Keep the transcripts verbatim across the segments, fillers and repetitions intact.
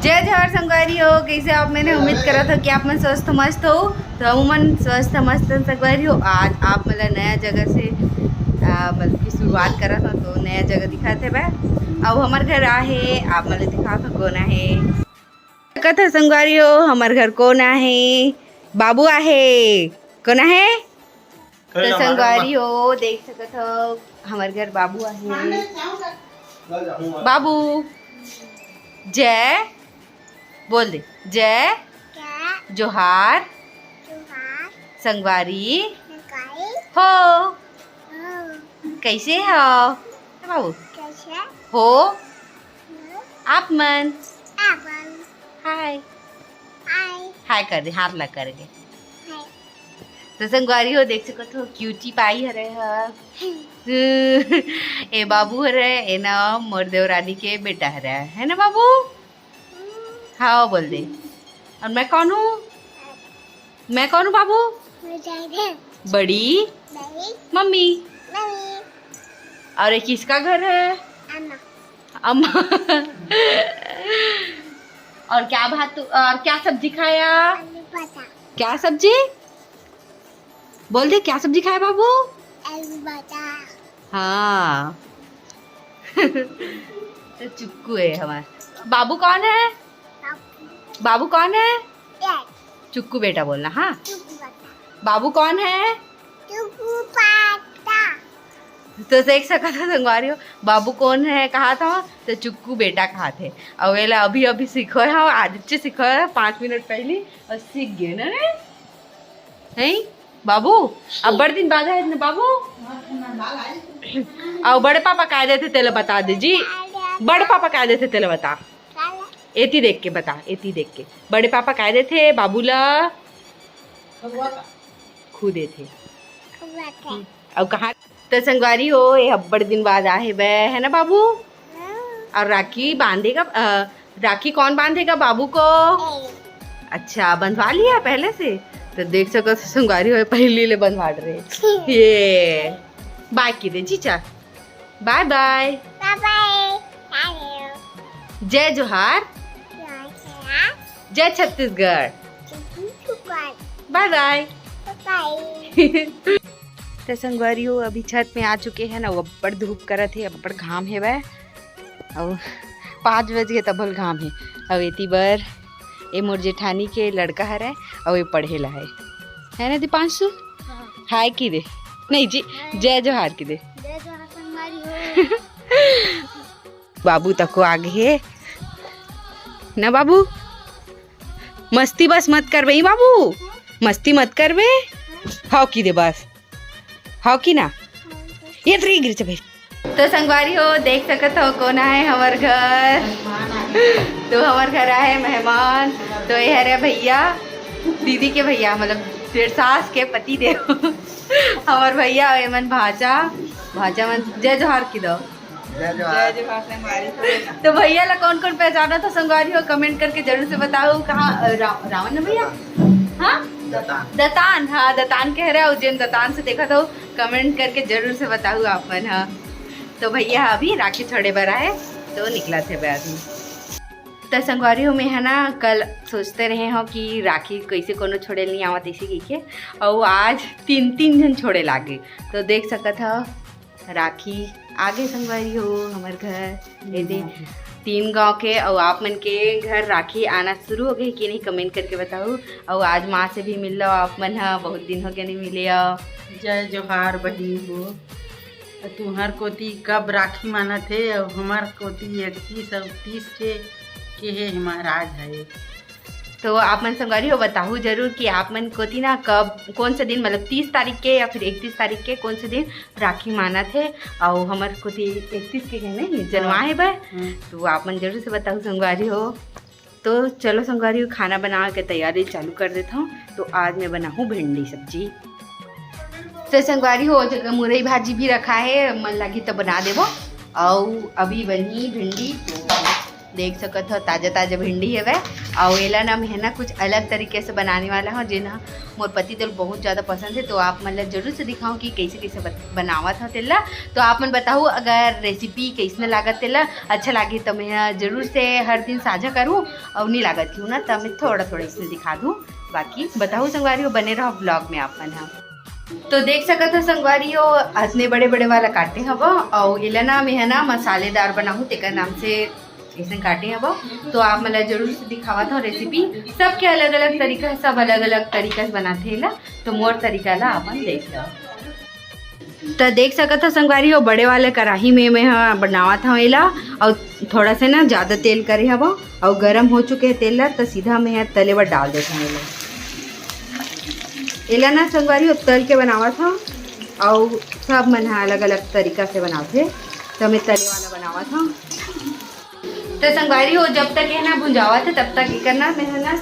जय जोहार संगवारी हो, कैसे आप? मैंने उम्मीद करा था कि आप मन स्वस्थ मस्त हो, तो हम मन स्वस्थ मस्त संगवारी हो। आज आप मन ला नया जगह से आ, मतलब कि शुरुआत करा था, तो नया जगह दिखाते बा। अब हमर घर आहे, आप मन ला दिखा था कौन आहे। कथा संगवारी हो, हमर घर कौन आहे? बाबू आहे। कौन आहे? तो संगवारी हो, देख सकत हो, हमर घर बाबू आहे। बाबू, जय, बोल दे, जय जोहार संगवारी हो। कैसे हो बाबू? हो आप मन? हाय। हाय कर दे, हाथ ला करके। तो संगवारी हो, देख सकत हो, क्यूटी पाई हरे ह। ए बाबू हरे, ए ना मोर देवरानी के बेटा हरे, है ना बाबू? हाँ, बोल दे। और मैं कौन हूँ? मैं कौन हूँ बाबू? बड़ी मम्मी। और ये किसका घर है? अम्मा। और क्या भात, और क्या सब्जी खाया? क्या सब्जी? बोल दे, क्या सब्जी खाया बाबू? हाँ। तो चुक्कू है हमारा। बाबू कौन है? बाबू कौन है? चुक्कू बेटा बोलना। हाँ, बाबू कौन है? तो देख सकत हो संगवारी हो, बाबू कौन है कहा था, तो चुक्कू बेटा कहा थे। और वेला अभी अभी सीखो है, आज से सीखो है, पाँच मिनट पहली, और सीख गए ना रे। नहीं बाबू, अब बड़ दिन बाद है ना बाबू। और बड़े पापा काय देथे तेला बता दे जी। बड़े पापा काय देथे तेला बता। एती देख के बता, एती देख के। बड़े पापा काय देथे बाबू ला? खुदे थे। अब कहाँ? तो संगवारी हो, ये अब्बड़ दिन बाद आहे बे, है ना बाबू? और राखी बांधेगा, अ, राखी कौन बांधेगा बाबू को? अच्छा, बंधवा लिया पहले से। तो देख सको संगवारी हो, पहली ले बंधवा रहे। ये बाय की दे जीजा, बाय बाय। जय जोहार। जय छत्तीसगढ़। बाय बाय। तो संगवारी हो, अभी छत में आ चुके हैं ना, वो अब्बड़ धूप करत हे, अब्बड़ घाम हे वह। अउ पाँच बज गे तभल घाम हे। अउ एती बर ए मोर जेठानी के लड़का हरे, अउ ए पढ़े ला हे, है ना दीपांशु? हाँ। हाय की दे, नहीं जी, जय जोहार की दे। जय जोहार संगवारी हो। बाबू तको आगे हे ना बाबू, मस्ती बस मत करबे ही बाबू, मस्ती मत करबे। हाव की दे बस, हाव की ना? ये तो गिर चबे। तो संगवारी हो, देख सकत हो कौन आहे हमर घर। तो हमर घर आहे मेहमान। तो ये हरे भैया, दीदी के भैया, मतलब तेरे सास के पति देव। हमर भैया अउ एमन भांचा, भांचा मन जय जोहार की दो। जय जोहार। तो भैया ला कौन कौन पहचाना था संगवारी हो, कमेंट करके जरूर से बताओ। कहाँ, अ, रा-, रावण ना भैया? हाँ, दतान। दतान, हाँ, दतान कह रहे हो। जेन दतान से देखा था, कमेंट करके जरूर से बताओ आप मन। हाँ, तो भैया अभी राखी छोड़े बर आए, तो निकला थे अभी। तो संगवारी हो, मैं है ना कल सोचते रहे हो कि राखी कैसे कोनो छोड़े नहीं आवत ऐसे कह के, और आज तीन तीन झन छोड़े लागे। तो देख सकत हो, राखी आगे संगवारी हो हमर घर। ये दे तीन गांव के, अउ आप मन के घर राखी आना शुरू हो गई कि नहीं, कमेंट करके बताओ। अउ आज माँ से भी मिल लो आप मन ह, बहुत दिन हो गए नहीं मिले हो। जय जोहार बहिनी हो। तुहर कोती कब राखी मानत हे अउ हमर कोती इकतीस अउ तीस के, के हे महाराज है। तो आप मन संगवारी हो बताहू जरूर कि आप मन कोती ना कब, कौन से दिन, मतलब तीस तारीख के या फिर इकतीस तारीख के कौन से दिन राखी मानत हे, अउ हमर कोती इकतीस के है नहीं, जनवा हे बर। हम्म। तो आप मन जरूर से बताहू संगवारी हो। तो चलो संगवारी हो, खाना बनावे के तैयारी चालू कर देता हूँ। तो आज मैं बनाहूँ भिंडी सब्जी। तो संगवारी हो, जगह मुरई भाजी भी रखा है, मन लागी तो बना देबो। अउ अभी बनी भिंडी, तो देख सकत हो, ताजा ताजा भिंडी हवय। अउ एला ना मैं ह ना कुछ अलग तरीके से बनाने वाला हूँ, जेन ह मोर पति देव ल बहुत ज़्यादा पसंद हे। तो आप मन ला जरूर से दिखाऊँ कि कइसे कइसे बत-, बनावत हव तेला। तो आप मन बताहू, अगर रेसिपी कइसने लागत तेला, अच्छा लागही त मैं ह जरूर से हर दिन साझा करूँ, अउ नी लागत किहू ना त मैं थोड़ा थोड़ा इसने दिखा दूँ। बाकी बताहू संगवारी हो, बने रहो ब्लॉग में आप मन ह। तो देख सकत हो संगवारी हो, अतने बड़े बड़े वाला काटे हव, अउ एला ना मैं ह ना मसालेदार बनाहूँ, तेकर नाम से अइसन काटे हव। तो आप मन ला जरूर से दिखावत हव रेसिपी। सबके अलग अलग तरीका हे, सब अलग अलग तरीका से बनाथे एला। तो मोर तरीका ला आप मन देख लो। त देख सकत हो संगवारी हो, बड़े वाले कढ़ाई में मैं ह बनावत हव एला, अउ थोड़ा से ना ज़्यादा तेल करे हव, अउ गरम हो चुके हे तेल ला, त सीधा मैं ह तले बर डाल देत हव एला। एला ना संगवारी हो तल के बनावत हव, अउ सब मन ह अलग अलग तरीका से बनाथे, त मैं तले वाला बनावत हव। त संगवारी हो, जब तक ये ना भुंजावत हे, तब तक एकर ना मैं ह ना,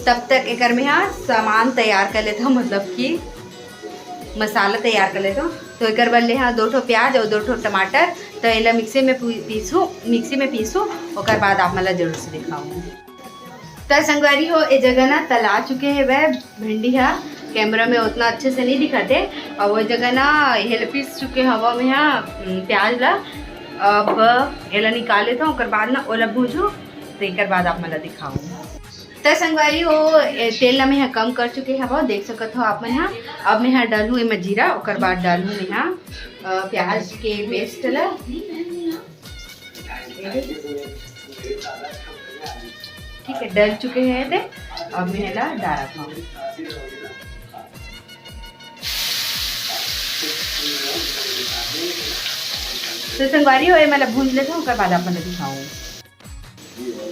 तब तक एकर मैं ह सामान तैयार कर लेत हव, मतलब कि मसाला तैयार कर लेत हव। तो एकर बर ले हव दो ठो प्याज अउ दो ठो टमाटर। तो एला मिक्सी में पू-, पीसू, मिक्सी में पीसू, ओकर बाद आप मन ला जरूर से दिखाऊँ। त संगवारी हो, ए जगह ना तला चुके हे वह भिंडी ह, कैमरा में उतना अच्छे से नहीं दिखत हे। अउ वो जगह ना ये ले पीस चुके हव मैं ह, उम, प्याज ला। अब एला निकाल लेत हव, ओकर बाद ना ओला भूजू, तो एकर बाद आप मन ला दिखाऊँ। त संगवारी हो, ए, तेल ला मैं ह कम कर चुके हव, देख सकत हो आप मन ह। अब मैं ह डालहूँ एमा जीरा, ओकर बाद डालहूँ मैं ह, अ, प्याज के पेस्ट ला। ठीक है, डल चुके हैं ते, अब मैं एला डालत हव। तो संगवारी हो, एमा ला भूंज लेत हव, ओकर बाद आप मन ला दिखाऊँ।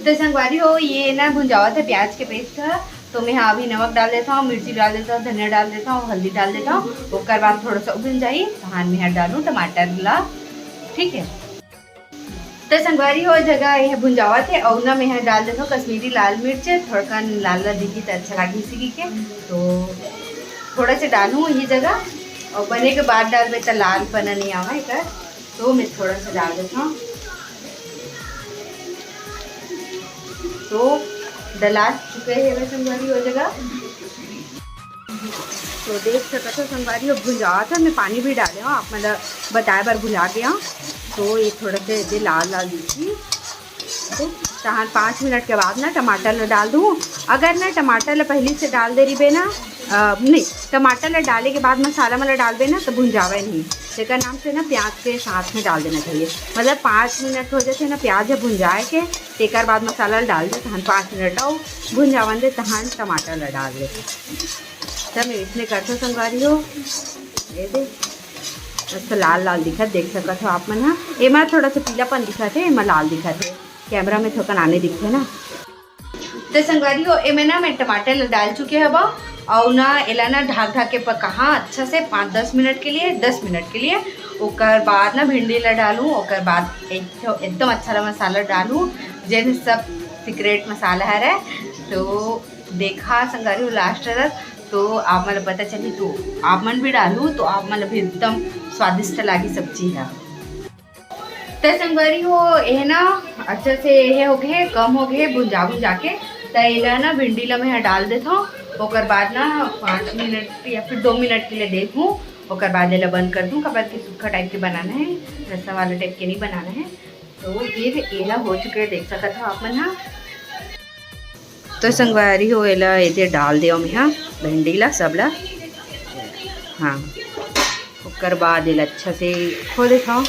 तो संगवारी हो, ये ना भुंजावत हे प्याज के पेस्ट ह, तो मैं ह अभी नमक डाल देत हव, मिर्ची डाल देत हव, धनिया डाल देत हव, हल्दी डाल देत हव। ओकर बाद थोड़ा सा भुंज जाही, तहान मैं ह डालहूँ टमाटर ला। ठीक है, तो संगवारी हो, जगह ये भुंजावत हे, अउ ना मैं ह डाल देत हव कश्मीरी लाल मिर्च, थोड़कन लाल लाल दिखी त अच्छा लागही इसी के। तो थोड़ा से डालहूँ ये जगह, अउ बने के बाद डालबे त लाल पना नहीं आवा एकर। तो मैं थोड़ा सा डाल देत हव। तो डला चुके हे वह संगवारी हो जगह। तो देख सकत हो संगवारी हो, भुंजावत हे, मैं पानी भी डाले हव, आप मन ल बताए बर भुला गे हव। तो ये थोड़ा से दे लाल लाल दिखी। तो तहान पाँच मिनट के बाद ना टमाटर ल डाल दूँ। अगर ना टमाटर ल पहली से डाल दे रहिबे ना, अ, नहीं, टमाटर ल डाले के बाद मसाला मन ल डालबे ना, तो भुंजावे नहीं। तेकर नाम से ना प्याज के साथ में डाल देना चाहिए। मतलब पाँच मिनट हो जाथे ना प्याज ह भुंजाए के, तेकर बाद मसाला ल डाल दे, तहन पाँच मिनट अउ भुंजावन दे, तहन टमाटर ल डाल दे। त मैं इसने करथों संगवारी हो, ये दे मस्त लाल लाल दिखत, देख सकत हो आप मन ह। एमा थोड़ा सा पीलापन दिखत हे, एमा लाल दिखत हे, कैमरा में थोकन आने दिखथे ना। तो संगवारी हो, एमे ना मैं टमाटर ल डाल चुके हव, अउ ना एला ना ढाक ढाक के पकाहा अच्छा से पाँच दस मिनट के लिए, दस मिनट के लिए। ओकर बाद ना भिंडी ल डालूँ, ओकर बाद एक ठो एकदम अच्छा ला मसाला डालूँ, जेन सब सीक्रेट मसाला हरे। तो देखा संगवारी हो लास्ट तक, तो आप मन ल पता चली, तो आप मन भी डालू, तो आप मन ल भी एकदम स्वादिष्ट लागी सब्जी ह। त संगवारी हो, एह ना अच्छा से एह हो गे, कम हो गे, भुंजा भुंजा के। त एला ना भिंडी ला मैं ह डाल देथव, ओकर बाद ना पाँच मिनट या फिर दो मिनट के लिए देखूँ, ओकर बाद एला बंद कर दूँ, काबर कि सूखा टाइप के बनाना है, रसा वाला टाइप के नहीं बनाना है। तो फिर एला हो चुके, देख सकत हो आप मन ह। तो संगवारी हो, एला एदे डाल देव मेहा भिंडी ला, सब ला। हाँ, ओकर बाद एला अच्छा से खो देथव।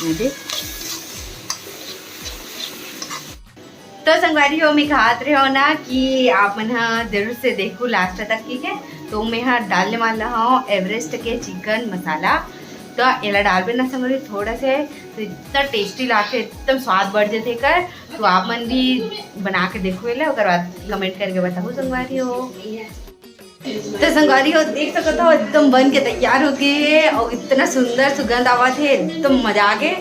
एदे। तो संगवारी हो, मैं कहत रहेव ना कि आप मन ह जरूर से देखू लास्ट तक, ठीक है। तो मैं ह डालने वाला हूँ एवरेस्ट के चिकन मसाला। तो एला डालबे ना संगवारी, थोड़ा से तो इतना टेस्टी लागथे, एकदम स्वाद बढ़ जथे एकर। तो आप मन भी बना के देखो एला, ओकर बाद कमेंट करके बताओ संगवारी हो। तो संगवारी हो, देख सकत हो, एकदम बन के तैयार हो गए हे और इतना सुंदर सुगंध आवत हे, एकदम मजा आ गए,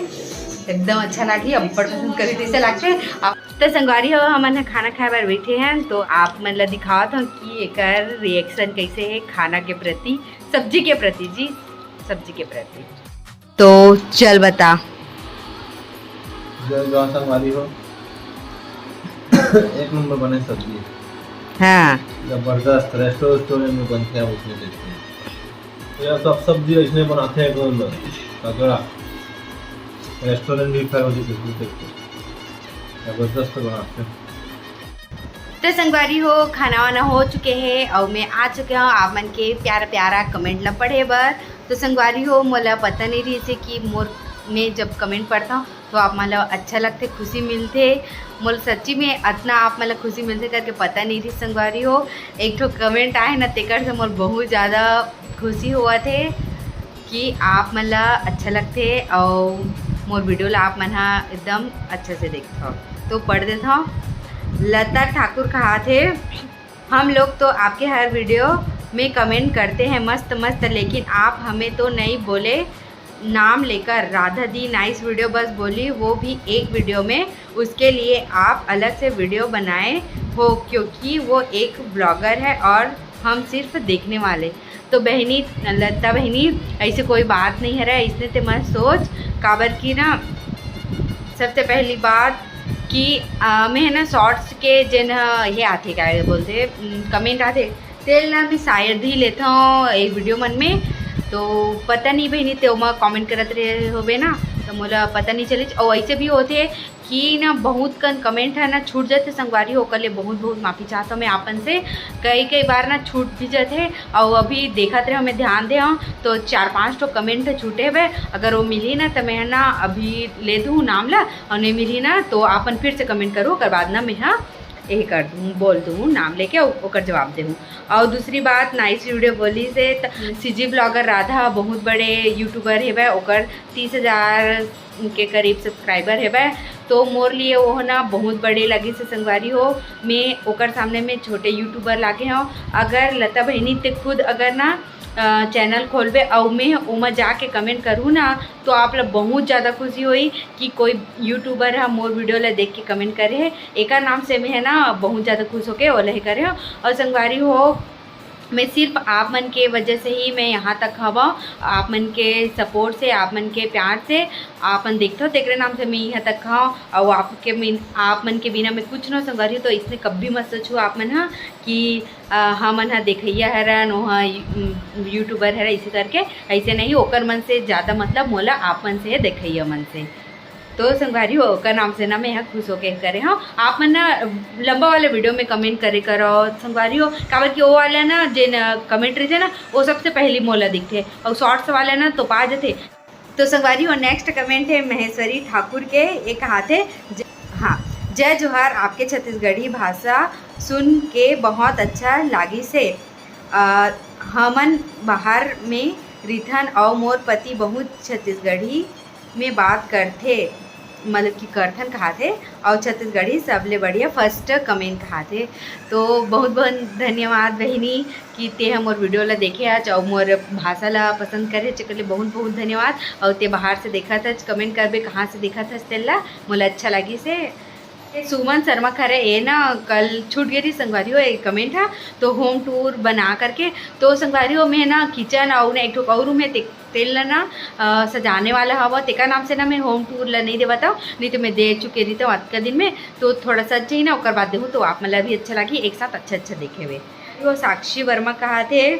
एकदम अच्छा लागी, अब्बड़ पसंद करी तैसे लागथे। अब तो संगवारी हो, हमन ह खाना खाए बर बैठे हैं, तो आप मन ला दिखावत हूँ कि एकर रिएक्शन कैसे है खाना के प्रति, सब्जी के प्रति जी, सब्जी के प्रति। तो चल बता, जय जवान संगवारी हो। एक नंबर बने सब्जी। हाँ। जबरदस्त, रेस्टोरेंट में बनथे, आप उसमें देखते हैं। ये सब सब्जी ऐसने बनाते हैं, एकदम तगड़ा। रेस्टोरेंट भी फेल हो जाते हैं, देखते हैं। जबरदस्त बनाते हैं। तो संगवारी हो, खाना वाना हो चुके हे और मैं आ चुके हूँ आप मन के प्यारा प्यारा कमेंट ला पढ़े बर। तो संगवारी हो, मोला पता नहीं रहिसे कि मोर, मैं जब कमेंट पढ़ता हूँ तो आप मन ला अच्छा लगथे, खुशी मिलथे। मोला सच्ची में अतना आप मन ला खुशी मिलथे करके पता नहीं रहिस संगवारी हो। एक ठो कमेंट आए ना, तेकर से मोर बहुत ज़्यादा खुशी होवत हे कि आप मन ला अच्छा लगथे और मोर वीडियो ला आप मन हा एकदम अच्छा से देखथव। तो पढ़ देथव। लता ठाकुर कहाथे, हम लोग तो आपके हर वीडियो में कमेंट करते हैं मस्त मस्त, लेकिन आप हमें तो नहीं बोले नाम लेकर। राधा दी नाइस वीडियो बस बोली, वो भी एक वीडियो में। उसके लिए आप अलग से वीडियो बनाए हो, क्योंकि वो एक ब्लॉगर है और हम सिर्फ देखने वाले। तो बहनी, लता बहनी, ऐसे कोई बात नहीं है रे, इसने ते मत सोच। काबर की ना, सबसे पहली बात कि आ, मैं है ना शॉर्ट्स के जेन ह, ये आथे, क्या बोलते, कमेंट आथे, तेल ना मैं शायद ही लेता हूँ एक वीडियो मन में। तो पता नहीं बहनी, ते ओमा कमेंट करत रहे होबे ना, तो मोला पता नहीं चलिस। और ऐसे भी होथे कि ना बहुत कन कमेंट है ना छूट जाते संगवारी हो, ओकर ले बहुत बहुत माफ़ी चाहता हूँ मैं आपन से। कई कई बार ना छूट भी जाते, और अभी देखत रहे, हमें ध्यान दे हूँ तो चार पांच ठो कमेंट छूटे हुए। अगर वो मिली ना तो मैं ना अभी ले दूँ नाम ला, और नहीं मिली ना तो आपन फिर से कमेंट करूँ, ओकर बाद ना मैं हाँ ये कर दूँ, बोल दूँ नाम लेके, ओ-, ओकर जवाब दे हूँ। और दूसरी बात, नाइस वीडियो बोली से त-, सीजी ब्लॉगर राधा बहुत बड़े यूट्यूबर हेवै, ओकर तीस हजार के करीब सब्सक्राइबर हेवै, तो मोर लिए वो ना बहुत बड़े लगे से संगवारी हो। मैं ओकर सामने में छोटे यूट्यूबर लागे हूँ। अगर लता बहनी ते खुद अगर ना चैनल खोलबे और मैं ओमा जाके कमेंट करूँ ना, तो आप ला बहुत ज़्यादा खुशी होई कि कोई यूट्यूबर ह मोर वीडियो ला देख के कमेंट करे है। एकर नाम से मैं है ना बहुत ज़्यादा खुश होके ओला ही करे हूँ। और संगवारी हो, मैं सिर्फ आप मन के वजह से ही मैं यहाँ तक हवा। आप मन के सपोर्ट से, आप मन के प्यार से, आप मन देखते हो, तेकरे नाम से मैं यहाँ तक हवा। और आपके मिन-, आप मन के बिना मैं कुछ ना संगवारी हो, तो इसने कभी मत सोचो आप मन हा कि आ, हमन ह देखइया हरन, ओह यू-, यूट्यूबर हर, ऐसे करके। ऐसे नहीं, ओकर मन से ज़्यादा मतलब मोला आप मन से हे, देखइया मन से। तो संगवारी हो, ओकर नाम से ना मैं ह खुश होके करे हूँ। आप मन ना लंबा वाला वीडियो में कमेंट करे करो संगवारी हो, काबर कि वो वाला ना जेन कमेंट रहिथे ना, वो सबसे पहली मोला दिखथे, और शॉर्ट्स वाला ना तो पा जथे। तो संगवारी हो, नेक्स्ट कमेंट है महेश्वरी ठाकुर के। ये कहाथे, हाँ, जय जोहार। आपके छत्तीसगढ़ी भाषा सुन के बहुत अच्छा लागिस हे। हमन बाहर में रिथन और मोर पति बहुत छत्तीसगढ़ी में बात करथे, मतलब कि करथन कहाथे, और छत्तीसगढ़ी सबले बढ़िया फर्स्ट कमेंट कहाथे। तो बहुत बहुत धन्यवाद बहिनी कि ते ह मोर वीडियो ला देखे हच और मोर भाषा ला पसंद करे हच, एकर ले बहुत बहुत धन्यवाद। और ते बाहर से देखत हच, कमेंट करबे कहाँ से देखत हच तेला, मोला अच्छा लगिस हे। ये सुमन शर्मा करे, ये ना कल छूट गई थी संगवारी हो एक कमेंट है, तो होम टूर बना करके। तो संगवारी हो, मैं ना किचन और ना एक ठो और रूम है, ते-, तेल ला ना अ, सजाने वाला हवा, तेकर नाम से ना मैं होम टूर ला नहीं देवत हूँ, नहीं तो मैं दे चुके रही हूँ अतका दिन में। तो थोड़ा सा अच्छा ही ना ओकर बाद देहूँ तो आप मन ला भी अच्छा लगी, एक साथ अच्छा अच्छा देखे हुए। वो साक्षी वर्मा कहाथे,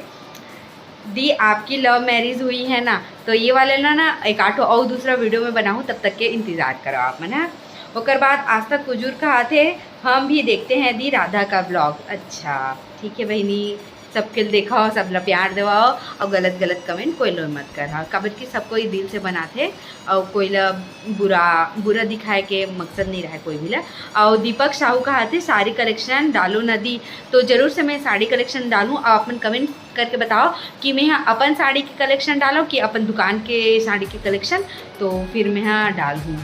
दी आपकी लव मैरिज हुई है ना, तो ये वाला ना ना एक आठो और दूसरा वीडियो में बनाऊँ, तब तक के इंतजार करो आप मन, है। ओकर बाद आस्था कुजूर कहाथे, हम भी देखते हैं दी राधा का ब्लॉग। अच्छा ठीक है बहिनी, सबके देखो, सबला प्यार देवाओ और गलत गलत कमेंट कोई लोग मत करा, काबर कि सब कोई दिल से बनाथे और कोई ला बुरा बुरा दिखाए के मकसद नहीं रहे कोई भी ला। और दीपक साहू कहाथे साड़ी कलेक्शन डालो ना दी, तो जरूर से मैं साड़ी कलेक्शन डालूँ। आप मन कमेंट करके बताओ कि मैं हाँ अपन साड़ी के कलेक्शन डालो कि अपन दुकान के साड़ी के कलेक्शन, तो फिर मैं हाँ डालूँ।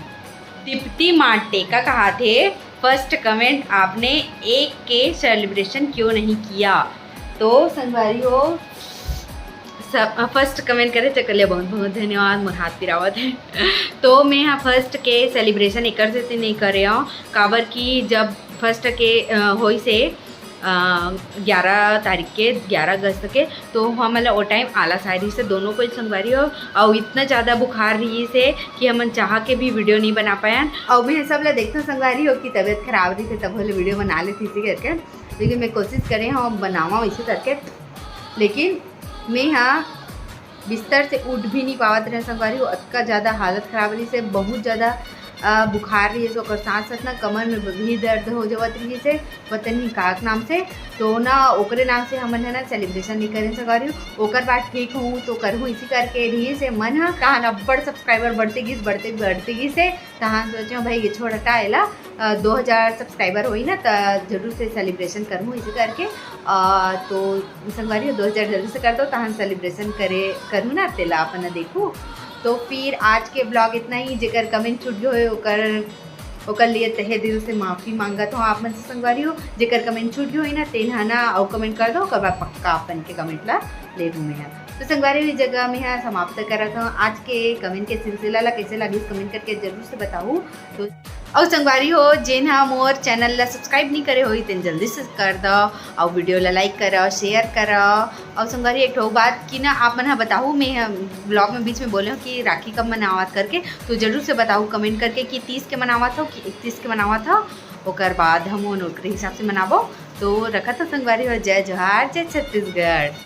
दीप्ति माटेका कहाथे, फर्स्ट कमेंट, आपने एक के सेलिब्रेशन क्यों नहीं किया? तो संगवारी हो, सब फर्स्ट कमेंट करे चकलिया, बहुत बहुत धन्यवाद, मोर हाथ पिरावत है। तो मैं हाँ फर्स्ट के सेलिब्रेशन एकर से नहीं करे हूँ, काबर कि जब फर्स्ट के अ, होइस हे ग्यारह तारीख के, ग्यारह अगस्त के। तो हमन ला ओ टाइम आलस आए रहिस हे दोनों कोई संगवारी हो, अउ इतना ज़्यादा बुखार रहिस हे कि हमन चाह के भी वीडियो नहीं बना पायन। अउ मैं सब ला देखथों संगवारी हो कि तबीयत खराब रहिस हे, तब ले वीडियो बना लेती थी करके, लेकिन मैं कोशिश करे हूँ बनावा वैसे करके, लेकिन मैं हाँ बिस्तर से उठ भी नहीं पावत रहे संगवारी हो, अतका ज़्यादा हालत खराब रहिस हे, बहुत ज़्यादा अ, बुखार रहिस हे, ओकर साथ साथ ना कमर में भी दर्द हो जावत रहिस हे, पता नहीं का नाम से। तो ना ओकरे नाम से हमन है ना सेलिब्रेशन नहीं करेन संगवारी हो। ओकर बाद ठीक हूँ तो करहूँ, इसी करके रहिस हे मन ह। तहान अब्बड़ सब्सक्राइबर बढ़ते गिस, बढ़ते बढ़ते गिस हे, तहान सोचे भाई ये छोड़ हटा एला, अ, दो हज़ार सब्सक्राइबर होई ना त जरूर से सेलिब्रेशन करहूँ इसी करके। अ, तो संगवारी हो, दो हज़ार जल्दी से कर दो, तहान सेलिब्रेशन करे करहूँ ना, तेला अपन देखू। तो फिर आज के ब्लॉग इतना ही। जेकर कमेंट छूट गयो होय ओकर ओकर लिए तहे दिल से माफी मांगत हूँ आप मन से संगवारी हो। जेकर कमेंट छूट गयो होय ना, तेन ह ना अउ कमेंट कर दो, ओकर बाद पक्का अपन के कमेंट ला लेबू मैं ह। तो संगवारी हो, ये जगह मैं ह समाप्त करत हूँ आज के कमेंट के सिलसिला ला। कैसे लागिस कमेंट करके जरूर से बताहू। तो अउ संगवारी हो, जेन ह मोर चैनल ला सब्सक्राइब नहीं करे होई, तेन जल्दी से कर दो, अउ वीडियो ला लाइक करो, शेयर करो। अउ संगवारी एक ठो बात कि ना आप मन ह बताहू, मैं ह ब्लॉग में बीच में बोले हूँ कि राखी कब मनावत करके, तो जरूर से बताहू कमेंट करके कि तीस के मनावत हो कि इकतीस के मनावत हो, ओकर बाद हम ओकरे हिसाब से मनाबो। तो रखत हूँ संगवारी हो, जय जोहार, जय छत्तीसगढ़।